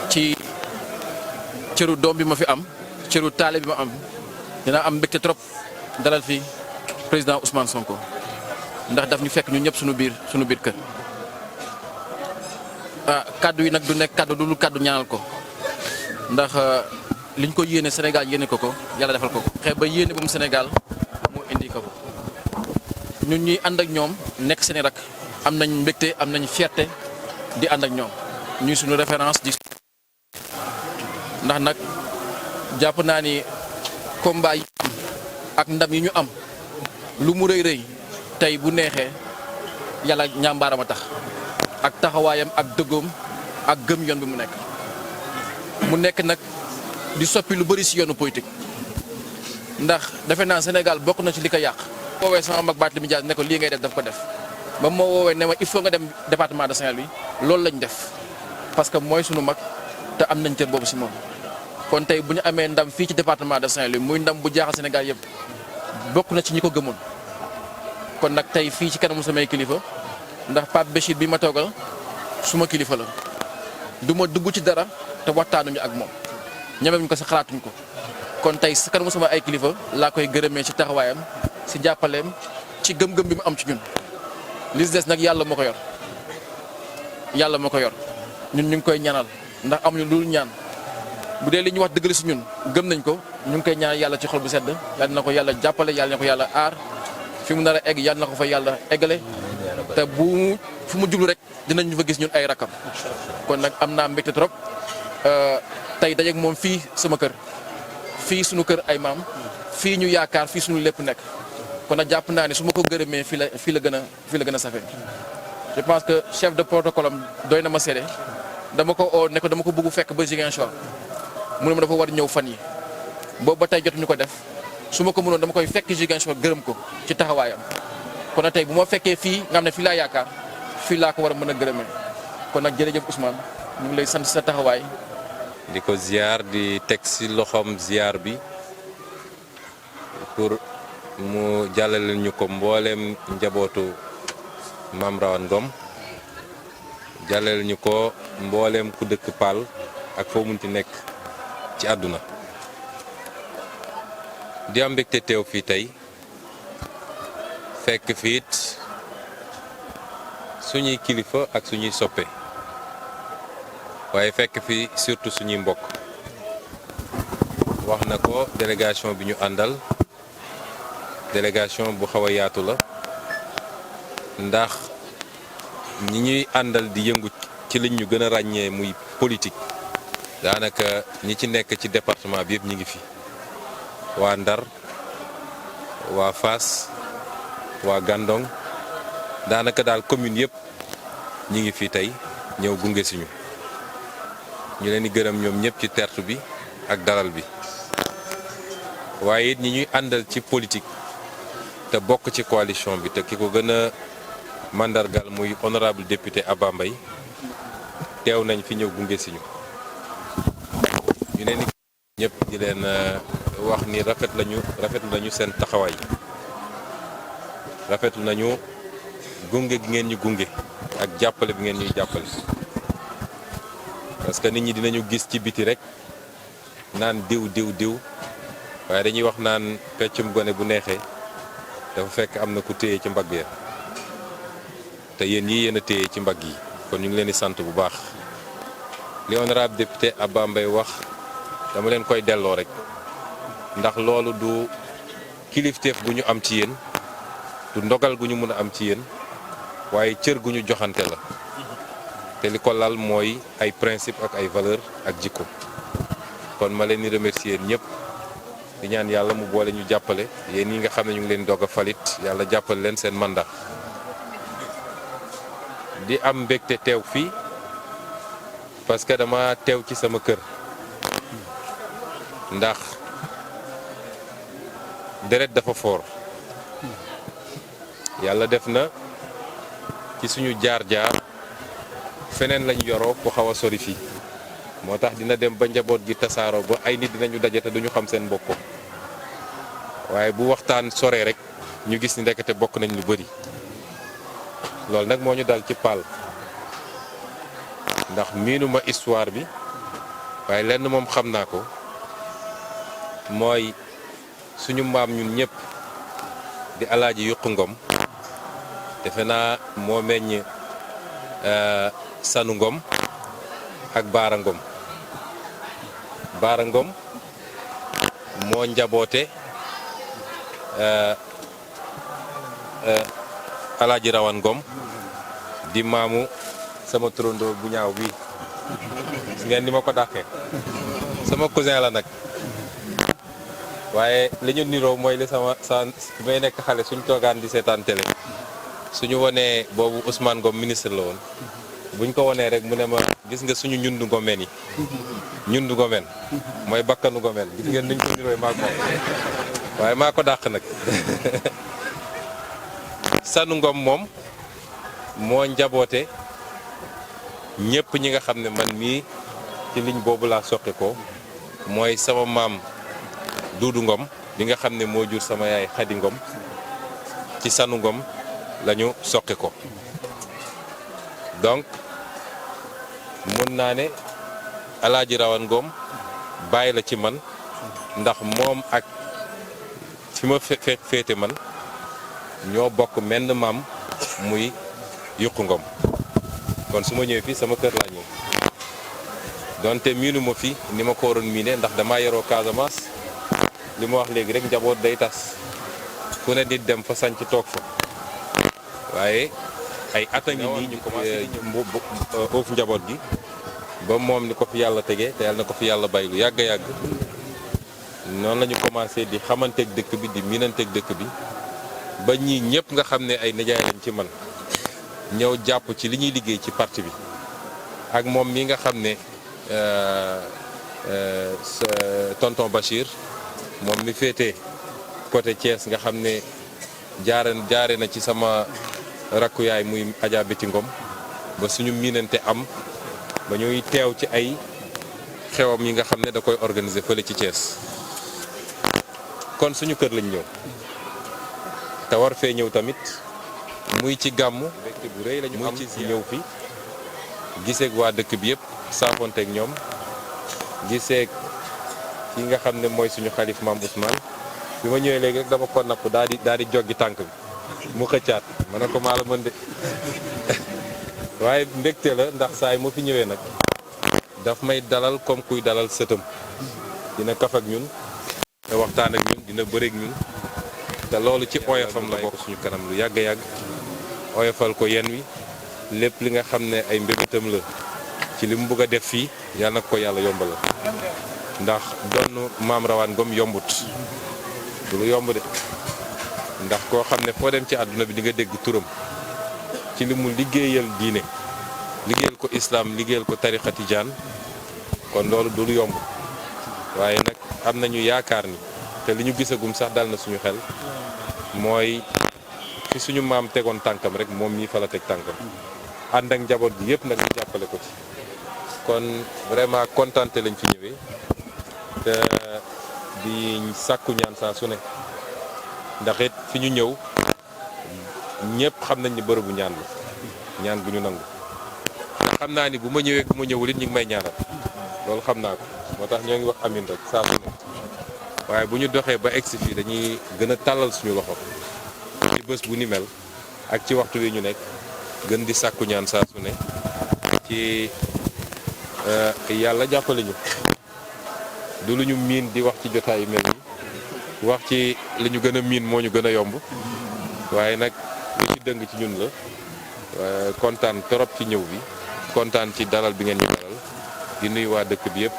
ci cëru doom bi ma fi am cëru taale bi ma am dina am mbégte trop dalal fi président Ousmane Sonko ndax daf ñu fekk ñu ñëpp suñu biir kër kaddu yi nag du nekk kaddu du kaddu ñaanal ko ndax liñ ko yéene Sénégal yéene ko yàlla defal ko xeeb ba yéene ba mu Sénégal mu indi ko ñun ñuy ànd ak ñoom nekk seen rak am nañ mbégte am nañ fierté di ànd ak ñoom ñuy suñu référence di ndax nag jàpp naa ni combat yi ak ndam yi ñu am lu mu rëy rëy tey bu neexee yàlla ñàmbaaram a tax ak taxawaayam ak dëggoom ak gëm yoon bi mu nekk nag di soppi lu bëri si yoonu politique ndax defe naa Sénégal bokk na ci li ko yàq. woowee sama mag Barthélémy Dias ne ko lii ngay def daf ko def ba moo woowee ne ma il faut nga dem département de Saint-Louis loolu lañ def parce que mooy sunu mag te am nañ cër boobu si moom. kon tey bu ñu amee ndam fii ci département de Saint-Louis muy ndam bu jaaxal Sénégal yëpp bokk na ci ñi ko gëmoon kon nag tey fii ci kanamu samay kilifa ndax Pape Béchir bi ma toogal suma kilifa la du ma dugg ci dara te waxtaanuñu ak moom ñemewuñ ko sa xalaatuñ ko kon tey si kanamu sama ay kilifa laa koy gërëmee ci taxawaayam si jàppaleem ci gëm-gëm bi mu am ci ñun li des nag yàlla moo ko yor ñun ñu ngi koy ñaanal ndax amuñu lu ñaan. bu dee li ñu wax dëgg la si ñun gëm nañ ko ñu ngi koy ñaan yàlla ci xol bu sedd yàlla na ko yàlla jàppale yàlla na ko yàlla aar fi mu nar a egg yàlla na ko fa yàlla eggale te fu mu jublu rek dinañ fa gis ñun ay rakam kon nag am naa mbégte trop tey dajeeg moom fii sama kër fii suñu kër ay maam fii ñu yaakaar fii suñu lépp nekk kon nag jàpp naa ne su ma ko gërëmee fii la gën a safee je pense que chef de protocole am doy na ma seede dama ko oo ne ko dama ko bëgg fekk ba Ziguinchor mu ne ma dafa war ñëw fan yi boobu ba tey jotuñu ko def su ma ko mënoon dama koy fekk Ziguinchor gërëm ko ci taxawaayam kon nag tey bu ma fekkee fii nga xam ne fii laa yaakaar fii laa ko war a mën a gërëmee kon nag jërëjëf Ousmane ñu ngi lay sant sa taxawaay. di ko ziar di teg si loxoom ziar bi pour mu jàllale ñu ko mbooleem njabootu Mame Rawane Ngom jàllale ñu ko mbooleem ku dëkk Paal ak foo munti nekk ci àdduna di am mbégte teew fii tey fekk fiit suñuy kilifa ak suñuy soppe waaye fekk fi surtout suñuy mbokk wax na ko délégation bi ñu àndal délégation bu xaw a yaatu la ndax ñi ñuy àndal di yëngu ci liñ ñu gën a ràññee muy politique daanaka ñi ci nekk ci département bi yëpp ñi ngi fi waa Ndar waa Fass waa Gandon daanaka daal commune yëpp ñi ngi fi tey ñëw gunge siñu ñu leen di gërëm ñoom ñëpp ci tertu bi ak dalal bi waaye it ñi ñuy àndal ci politique te bokk ci coalition bi te ki ko gën a mandargal muy honorable député Abba Mbaye teew nañ fi ñëw gunge siñu ñu leen di ñëpp di leen wax ni rafetlu nañu seen taxawaay rafetlu nañu gunge gi ngeen ñu gunge ak jàppale bi ngeen ñuy jàppale parce que nit ñi dinañu gis ci biti rek naan diw waaye dañuy wax naan peccum gone bu neexee dafa fekk am na ku téye ci mbagg ya te yéen ñii yéen a téye ci mbagg yi kon ñu ngi leen di sant bu baax li honorable député Abba Mbaye wax dama leen koy delloo rek ndax loolu du kilifteef gu ñu am ci yéen du ndogal gu ñu mën a am ci yéen waaye cër gu ñu joxante la te li ko lal mooy ay principe ak ay valeur ak jikko kon ma leen di remercier ñëpp di ñaan yàlla mu boole ñu jàppale yéen ñi nga xam ne ñu ngi leen doog a falit yàlla jàppale leen seen mandat di am mbégte teew fii parce que dama teew ci sama kër ndax deret dafa foor yàlla def na ci suñu jaar-jaar feneen lañu yoroo ku xaw a sori fii moo tax dina dem ba njaboot gi tasaaroo ba ay nit dinañu daje te duñu xam seen mbokk waaye bu waxtaan soree rek ñu gis ni ndekete bokk nañ lu bari loolu nag moo ñu dal ci Paal ndax miinuma histoire bi waaye lenn moom xam naa ko mooy suñu maam ñun ñëpp di Alaaji Yuqu Ngom defe naa moo meññ Sanu Ngom ak Baara Ngom. Baara Ngom moo njaboote Alaaji Rawan Ngom di maamu sama turandoo bu ñaaw bi gis ngeen ni ma ko dàqee sama cousin la nag waaye li ñu niroo mooy li bi may nekk xale suñ toogaan di seetaan télé suñu wonee boobu Ousmane Ngom ministre la woon buñ ko wonee rek mu ne ma gis nga suñu ñundu ngomeen yi ñundu ngomeen mooy bakkanu ngomeen gis ngeen niñ ko nirooy maa ko waaye maa ko dàq nag Sanu Ngom moom moo njaboote ñëpp ñi nga xam ne man mii ci ligne boobu laa soqi ko mooy sama maam Duudu Ngom bi nga xam ne moo jur sama yaay Xadi Ngom ci Sanu Ngom lañu soqi ko donc mun naa ne Alaaji Rawan Ngom bàyyi la ci man ndax moom ak fi ma féete man ñoo bokk menn maam muy Yuqu Ngom kon su ma ñëwee fii sama kër laa ñëw donte miinu ma fi ni ma ko waroon miine ndax damaa yaroo Casamance li ma wax léegi rek njaboot day tas ku ne nit dem fa sanc toog fa waaye ay at a ngi nii ñu commencé oofu njaboot gi ba moom ni ko fi yàlla tegee te yàlla na ko fi yàlla bàyyi lu yàgg yàgg noonu la ñu commencé di xamanteeg dëkk bi di miinanteeg dëkk bi ba ñii ñëpp nga xam ne ay nijaay lañ ci man ñëw jàpp ci li ñuy liggéey ci parti bi ak moom mi nga xam ne tonton Bachir moom mi féete côté Thiès nga xam ne jaare na ci sama rakku yaay muy Adja Béti Ngom ba suñu miinante am ba ñuy teew ci ay xewam yi nga xam ne da koy organiser fële ci Thiès kon suñu kër lañ ñëw te war fee ñëw tamit muy ci gàmmu mbégte bu rëy lañu am ci ñëw fi giseeg waa dëkk bi yëpp saafonteeg ñoom giseeg ki nga xam ne mooy suñu xalif maam Ousmane bi ma ñëwee léegi rek dama ko napp daal di joggi tànk bi mu xëccaat ma ne ko maa la mën de waaye mbégte la ndax saa yi ma fi ñëwee nag daf may dalal comme kuy dalal sëtam dina kaf ak ñun te waxtaan ak ñun dina bëreeg ñun te loolu ci oyofam la bokk suñu kanam lu yàgg yàgg oyofal ko yen wi lépp li nga xam ne ay mbébétam la ci li mu bëgg a def fii yàlla na ko yàlla yombalal ndax doon maam Rawan Ngom yombut du lu yomb de ndax koo xam ne foo dem ci àdduna bi di nga dégg turam ci li mu liggéeyal diine liggéeyal ko islam liggéeyal ko tariqa tijaan kon loolu du lu yomb waaye nag am nañu yaakaar ni te li ñu gisagum sax dal na suñu xel mooy fi suñu maam tegoon tànkam rek moom mii fa la teg tànkam ànd ak njaboot gi yëpp nag ñu jàppale ko ci kon vraiment kontante lañ fi ñëwee te di sàkku ñaan saa su ne ndax it fi ñu ñëw ñëpp xam nañ ni bërëbu ñaan la ñaan bu ñu nangu te xam naa ni bu ma ñëwee bu ma ñëwul it ñu ngi may ñaanal loolu xam naa ko moo tax ñoo ngi wax amin rek saa su ne waaye bu ñu doxee ba egsi fii dañuy gën a tàllal suñu loxo ci bés bu ni mel ak ci waxtu wi ñu nekk gën di sàkku ñaan saa su ne ci yàlla jàppale ñu du lu ñu miin di wax ci jotaay yu mel ni wax ci li ñu gën a miin moo ñu gën a yomb waaye nag li ci dëng ci ñun la kontaan torop ci ñëw bi kontaan ci dalal bi ngeen ñu dalal di nuyu waa dëkk bi yëpp.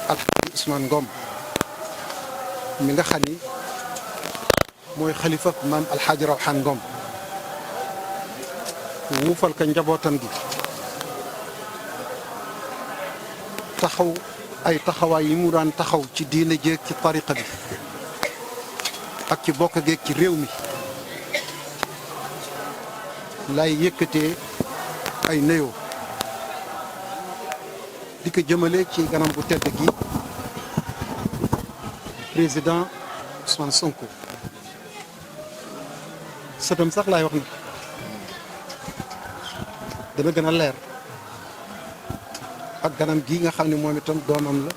ak Ousmane Ngom mi nga xam ni mooy xalifa maam Alxaaji Rawaan Ngom wuufal ka njabootam gi taxaw ay taxawaay yi mu daan taxaw ci diine jéeg ci tariqa bi ak ci bokk geeg ci réew mi lay yëkkatee ay nuyoo di ko jëmale ci ganam bu tedd gi président Ousmane Sonko sëtam sax laay wax na dana gën a leer ak ganam gii nga xam ne moom itam doomam la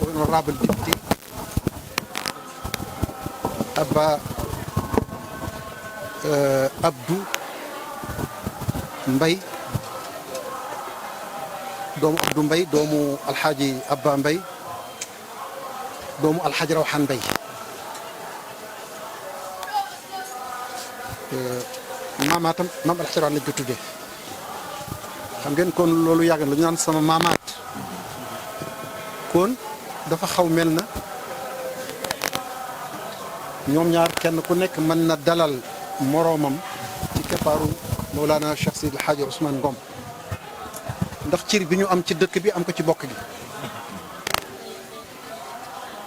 honorable député Abdou Mbaye doomu Abdou Mbaye doomu alxaaji Abba Mbaye doomu alxaaji Rawxaan Mbaye maamaatam maam alxaaji Rawxaan lañ ko tuddee xam ngeen kon loolu yàgg na lu ñu naan sama maamaat kon dafa xaw mel na ñoom ñaar kenn ku nekk mën na dalal moroomam ci keppaaru Mawlana Cheikh Seydi El Hadji Ousmane Ngom ndax cër bi ñu am ci dëkk bi am ko ci bokk gi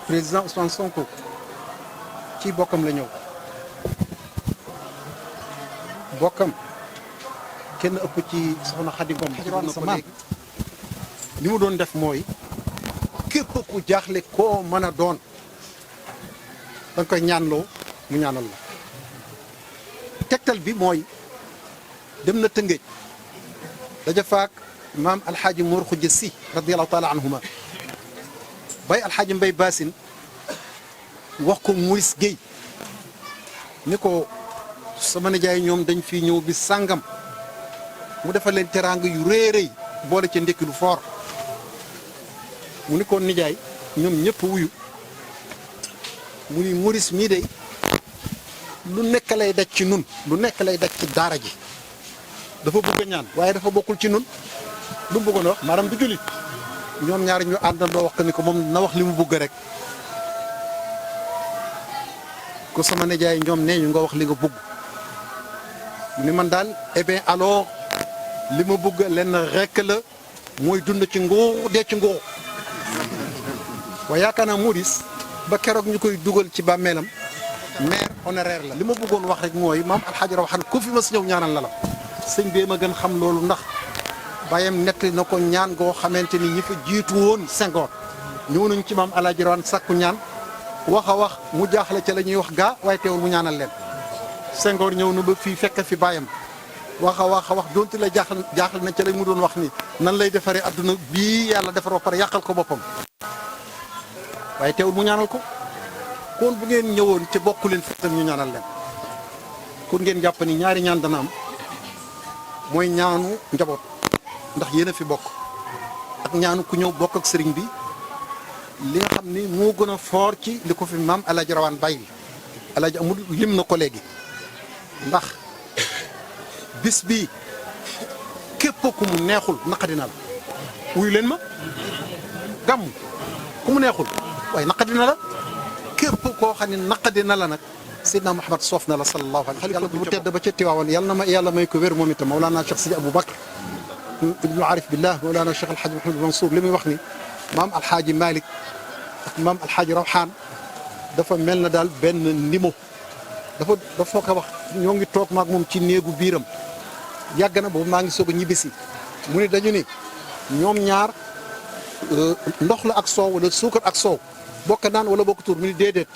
président Ousmane Sonko ci bokkam la ñëw bokkam kenn ëpp ci soxna Xadi Ngom sa maam li mu doon def mooy képp ku jaaxle koo mën a doon danga koy ñaanloo mu ñaanal la tegtal bi mooy dem na Tëngéej daja faak maam alxaaji Mor Xuja Si radiallahu taala anhuma bay alxaaji Mbay Baasin wax ko Maurice Guèye ni ko sama nijaay ñoom dañ fi ñëw bi sàngam mu defal leen teraanga yu réeréy boole ca ndekki lu foor mu ni ko nijaay ñoom ñëpp wuyu mu ni Maurice mii day lu nekk lay daj ci nun lu nekk lay daj ci daara ji dafa bëgg a ñaan waaye dafa bokkul ci nun lu mu bëggoon wax maanaam du jullit ñoom ñaari ñu àndandoo wax ko ni ko moom na wax li mu bëgg rek ko sama nijaay ñoom nee ñu nga wax li nga bëgg mu ni man daal eh bien alors li ma bëgg lenn rekk la mooy dund ci nguur dee ci nguur waaye yaakaar naa Maurice ba keroog ñu koy dugal ci bàmmeelam maire honoraire la li ma bëggoon wax rek mooy maam alxaaji Rawxaan ku fi ma si ñëw ñaanal la la sëñ bee ma gën xam loolu ndax bàyyam nettali na ko ñaan goo xamante ni ñi fa jiitu woon Senghor ñëw nañ ci maam alxaaji Rawxaan sàkku ñaan wax a wax mu jaaxle ca la ñuy wax gaa waaye teewul mu ñaanal leen Senghor ñëw na ba fii fekk fi bàyyam wax a wax donte la jaaxal na ca la mu doon wax ni nan lay defaree adduna bii yàlla defar ba pare yàqal ko boppam waaye teewul mu ñaanal ko kon bu ngeen ñëwoon te bokku leen fi tam ñu ñaanal leen kon ngeen jàpp ni ñaari ñaan dana am mooy ñaanu njaboot ndax yéen a fi bokk ak ñaanu ku ñëw bokk ak sëriñ bi li nga xam ni moo gën a foor ci li ko fi maam El Hadj Rawaan bàyyi El Hadj amul lim na ko léegi ndax bis bi képp ku mu neexul naqadi na la wuyu leen ma gàmm ku mu neexul waaye naqadi na la képp koo xam ne naqadi na la nag Seydina Muhammad soof na la sallallahu alayhi wa sallam bu tedd ba ca Tiwaawan yàlla may ko wér moom itam Mawlana Cheikh Sidi Abou Bakr ibnu Arif billah Mawlana Cheikh Alhaji Mouhamed Mansour li muy wax ni maam alxaaji Malick ak maam alxaaji Rawxaan dafa mel na daal benn ndimo dafa ko wax ñoo ngi toog maag moom ci néegu biiram yàgg na boobu maa ngi soog a ñibbisi mu ne dañu ni ñoom ñaar ndox la ak soow wala suukar ak soow bokk naan wala bokk tur mu ni déedéet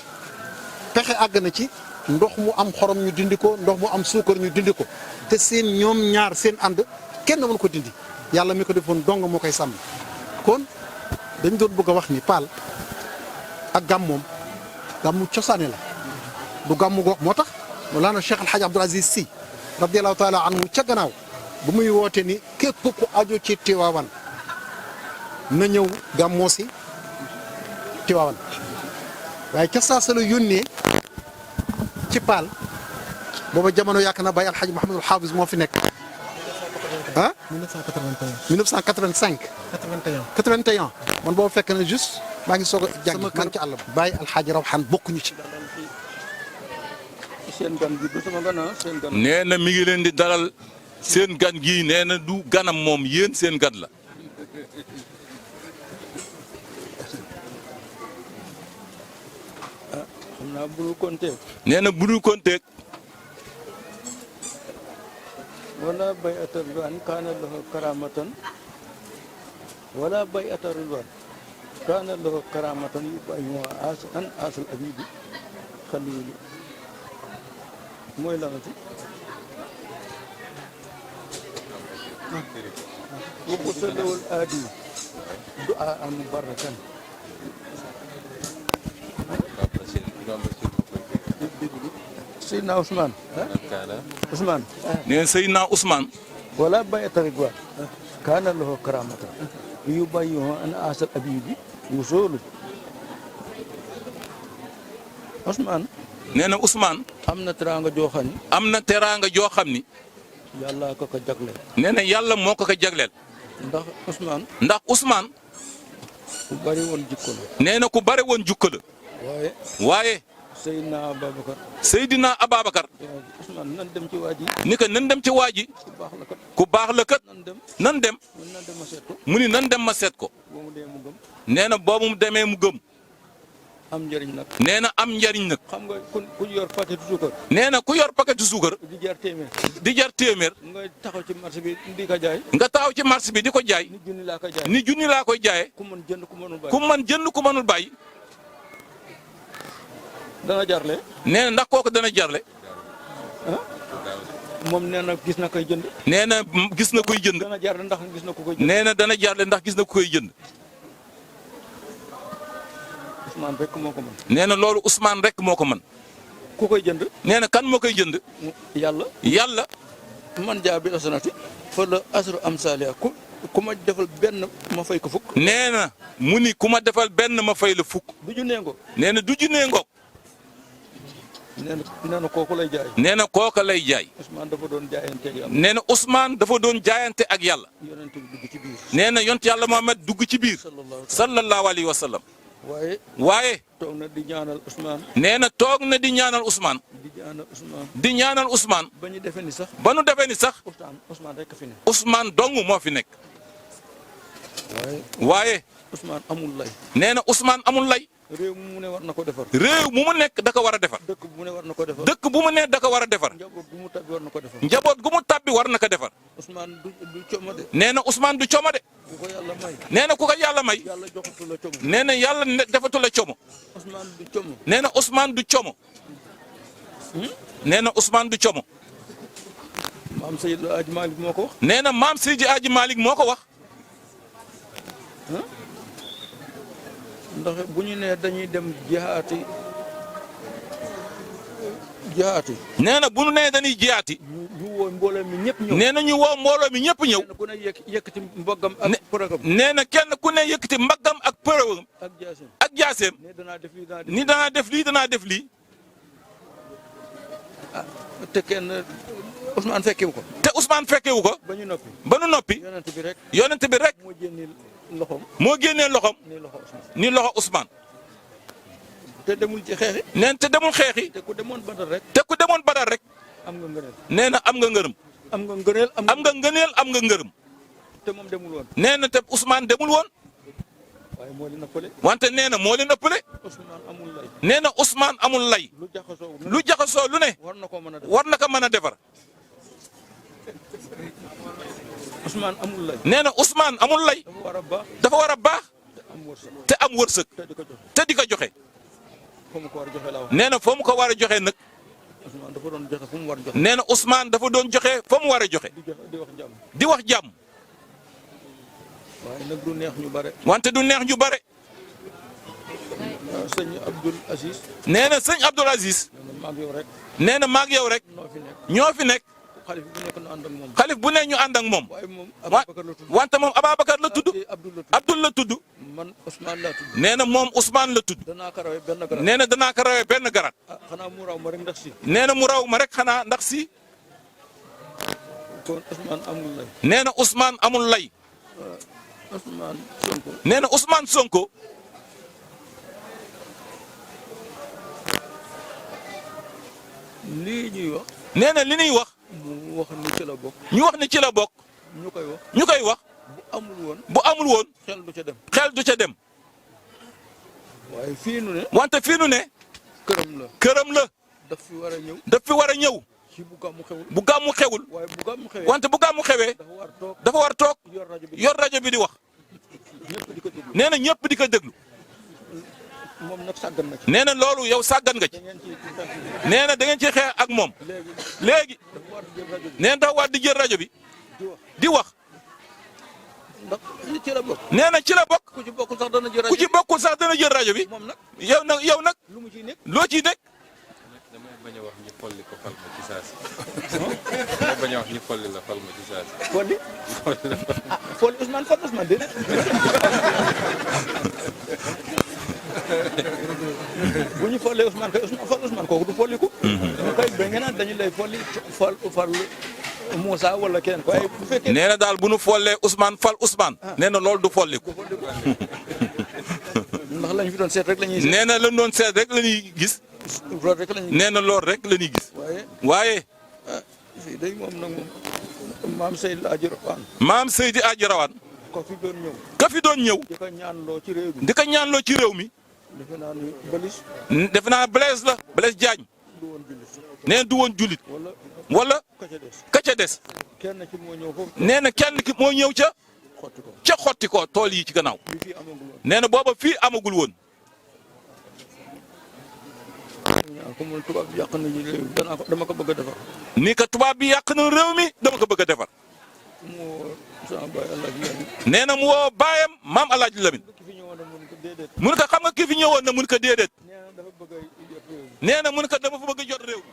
pexe àgg na ci ndox mu am xorom ñu dindi ko ndox mu am suukar ñu dindi ko te seen ñoom ñaar seen ànd kenn mën ko dindi yàlla mi ko defoon dong moo koy sàmm kon dañ doon bëgg a wax ni Paal ak gàmmoom gàmmu cosaane la du gàmmu gox moo tax Mawlana Cheikh El Hadj Abdoul Aziz Sy radiyallahu taala anhu ca gannaaw bu muy woote ni képp ku aju ci Tiwaawan na ñëw gàmmoo si Tiwaawan waaye ca saa sa la yónnee ci Paal booba jamono yaakaar naa Baye Alhaji Mouhamadul Hafiz moo fi nekk ah 1985 81 man boobu fekk na juste maa ngi soog a jàng man ci àll ba Baye Alhaji Rawxaan bokkuñu ci nee na mi ngi leen di dalal seen gan gii nee na du ganam moom yéen seen gan la nee na bu dul konteeg wala bay atar ridwan kaana lahu karamatan wala bay atar ridwan kaana lahu karamatan yu bay moo an asal abibi xaliili mooy lanati وقصده الآدي دعاء مباركا سيدنا عثمان عثمان nee na Seydina Ousmane ولا بيت رضوان كان له كرامة يبايعه أن آسى أبيبي وصول عثمان nee na Ousmane am na teraanga joo xam ni am na teraanga joo xam ni yàlla ko ko jagleel nee na yàlla moo ko ko jagleel ndax Ousmane ndax Ousmane ku bari woon jikko la nee na ku bare woon jukka la waaye Seydina Ababacar Seydina Ababacar Ousmane nan dem ci waa ji ni ko nan dem ci waa ji ku baax la kat ku baax la kat nan dem nan dem nan dem ma seet ko mu ni nan dem ma seet ko boo mu dee mu gëm nee na boobu mu demee mu gëm am njëriñ nag nee na am njariñ nag xam nga ku yor paquet suukar nee na ku yor paquetu suukar di jar téeméer di jar téeméer nga taxaw ci marché bi di ko jaay nga taxaw ci marché bi di ko jaay ni junni laa ko jaay ni junni laa koy jaayee ku mën jënd ku mënul ku bàyyi man jënd ku mënul bàyyi dana jarle nee na ndax kooku dana jarle moom nee na gis na koy jënd nee na gis na koy jënd dana jarle ndax gis na ku koy jënd nee na dana jarle ndax gis na ku koy jënd Ousmane rek moo ko mën nee na loolu Ousmane rek moo ko mën ku koy jënd nee na kan moo koy jënd yàlla yàlla man jaa bi asanati fa la asru am saaliha ku ma defal benn ma fay ko fukk nee na mu ni ku ma defal benn ma fay la fukk du junnee ngo nee na du junnee ngoog nee na kooku lay jaay nee na kooka lay jaay Ousmane dafa doon jaayante ak yàlla nee na Ousmane dafa doon jaayante ak yàlla yonent bi dugg ci biir nee na yont yàlla Muhammad dugg ci biir sallallahu alayhi wa sallam waaye toog na di ñaanal Ousmane nee na toog na di ñaanal Ousmane di ñaanal Ousmane ba ñu defee ni sax ba nu defee ni sax Ousmane rek fi ne Ousmane dong moo fi nekk waaye Ousmane amul lay nee na Ousmane amul lay réew mu ne war na ko defar réew mu mu nekk da ko war a defar dëkk bu mu ne war na ko defar dëkk bu mu ne da ko war a defar njaboot gu mu tabbi war na ko defar njaboot gu mu tabbi war na ko defar Ousmane du como de nee na Ousmane du como de ku ko yàlla may nee na ku ko yàlla may yàlla joxatu la como nee na yàlla defatu la como Ousmane du como nee na Ousmane du como nee na Ousmane du como maam Seydou Aji Malick moo ko wax nee na maam Seydi Aji Malick moo ko wax ndax bu ñu nee dañuy dem jihaati nee na bu ñu nee dañuy jihaati ñu woo mbooloo mi ñëpp ñëw nee na ñu woo mbooloo mi ñëpp ñëw ku ne yëkkati mboggam ak përëgam nee na kenn ku ne yëkkati mbaggam ak përëgam ak jaaseem ne danaa def lii ni danaa def lii danaa def lii te kenn Ousmane fekkewu ko te Ousmane fekkewu ko ba ñu noppi ba nu noppi yonent bi rek moo génnee loxoom moo génnee loxoom ni loxo Ousmane te demul ci xeexi neen te demul xeexi te ku demoon Badar rek te ku demoon Badar rek am nga ngëneel nee na am nga ngërëm am nga ngëneel am nga ngëneel am nga ngërëm te moom demul woon nee na te Ousmane demul woon waaye moo leen ëppale wante nee na moo leen ëppale Ousmane amul lay nee na Ousmane amul lay lu jaxasoo lu ne war na ko mën a defar war na ko mën a defar Ousmane amul lay nee na Ousmane amul lay dafa war a baax te am wërsëg te di ko joxe nee na foo mu ko war a joxe nag Ousmane dafa doon joxe fu mu war a joxe nee na Ousmane dafa doon joxe fa mu war a joxe di wax jàmm waaye nag du neex ñu bare wante du neex ñu bare sëñ Abdoul Aziz nee na sëñ Abdoul Aziz maag yow rek nee na maag yow rek ñoo fi nekk xalif bu nekk ñu ànd ak moom xalif bu ne ñu ànd ak moom wante moom Ababacar la tudd Abdoul la tudd man Ousmane la tudd nee na moom Ousmane la tudd danaa ko rawee benn garat nee na danaa ko rawee benn garat xanaa mu raw ma rek ndax si nee na mu raw ma rek xanaa ndax si kon Ousmane amul lay nee na Ousmane amul lay Ousmane Sonko nee na Ousmane Sonko lii ñuy wax nee na li ñuy wax mu wax ni ci la bokk ñu wax ni ci la bokk ñu koy wax bu amul woon xel du ca dem xel du ca dem waaye fii nu ne wante fii nu ne këram la daf fi war a ñëw daf fi war a ñëw ci bu gàmmu xewul bu gàmmu xewul waaye bu gàmmu xewee wante bu gàmmu xewee dafa war toog yor rajo bi di wax nee na ñëpp di ko déglu moom nag sàggan na ci nee na loolu yow sàggan nga ci nee na da ngeen ci xeex ak moom léegi nee na dafa war di jël rajo bi di wax ci la bokk. nee na ci la bokk. ku ci bokkul sax dana jël rajo ku ci bokkul sax dana jël rajo bi. moom nag yow nag lu mu ciy nekk. loo ciy nekk. damay bañ a wax ñu folli ko fal ma ci saasi. damay bañ a wax ñu folli la fal ma ci saasi. folli ah folli Ousmane fal Ousmane déedéet. bu ñu follee Ousmane kay fal Ousmane kooku du folliku. kay ba ngeen naan dañu lay folli fal Moussa wala keneen waaye bu fekkee. nee na daal bu nu follee Ousmane fal Ousmane. nee na loolu du folliku. ndax lañ fi doon seet rek la ñuy. nee na lañ doon seet rek la ñuy gis. loolu rek la ñuy. nee na loolu rek la ñuy gis. waaye. fii day moom nag moom maam Seydi Aji Rawaan. maam Seydi Aji Rawaan. ko fi doon ñëw. ka fi doon ñëw. di ko ñaanloo ci réew mi. di ko ñaanloo ci réew mi. defe naa ni Balis. defe naa Blaise la Blaise Diagne. du woon jullit. nee na du woon jullit. wala ka ca des. ka ca des. kenn ci moo ñëw foofu. nee na kenn ki moo ñëw ca. xotti ko. ca xotti ko tool yi ci gannaaw. bi fii amagul woon. nee na booba fii amagul woon. ñaan ko mun tubaab bi yàq nañu réew mi dama ko bëgg a defar. ni ka tubaab bi yàq na réew mi dama ko bëgg a defar. moo sama baay Alaaji Lamin. nee na mu woo baayam maam Alaaji Lamin. ki fi ñëwoon na mun ko déedéet. mun ko xam nga ki fi ñëwoon na mun ko déedéet. nee na dafa bëgg a jot réew mi. nee na mun ko dafa fa bëgg a jot réew mi.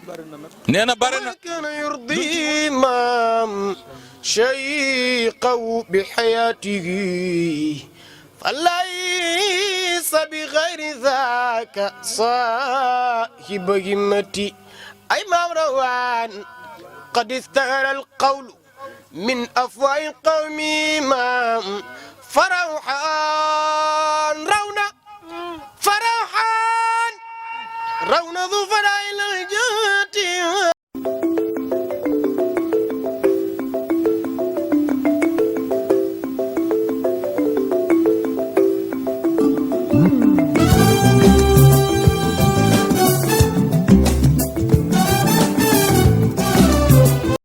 bari na nag. nee na bare na. كان يرضي إمام شيقه بحياته فليس بغير ذاك صاحب همتي أي مروان قد استغل القول من أفواه القوم إمام فروحان رونا ذو فضائل الجهة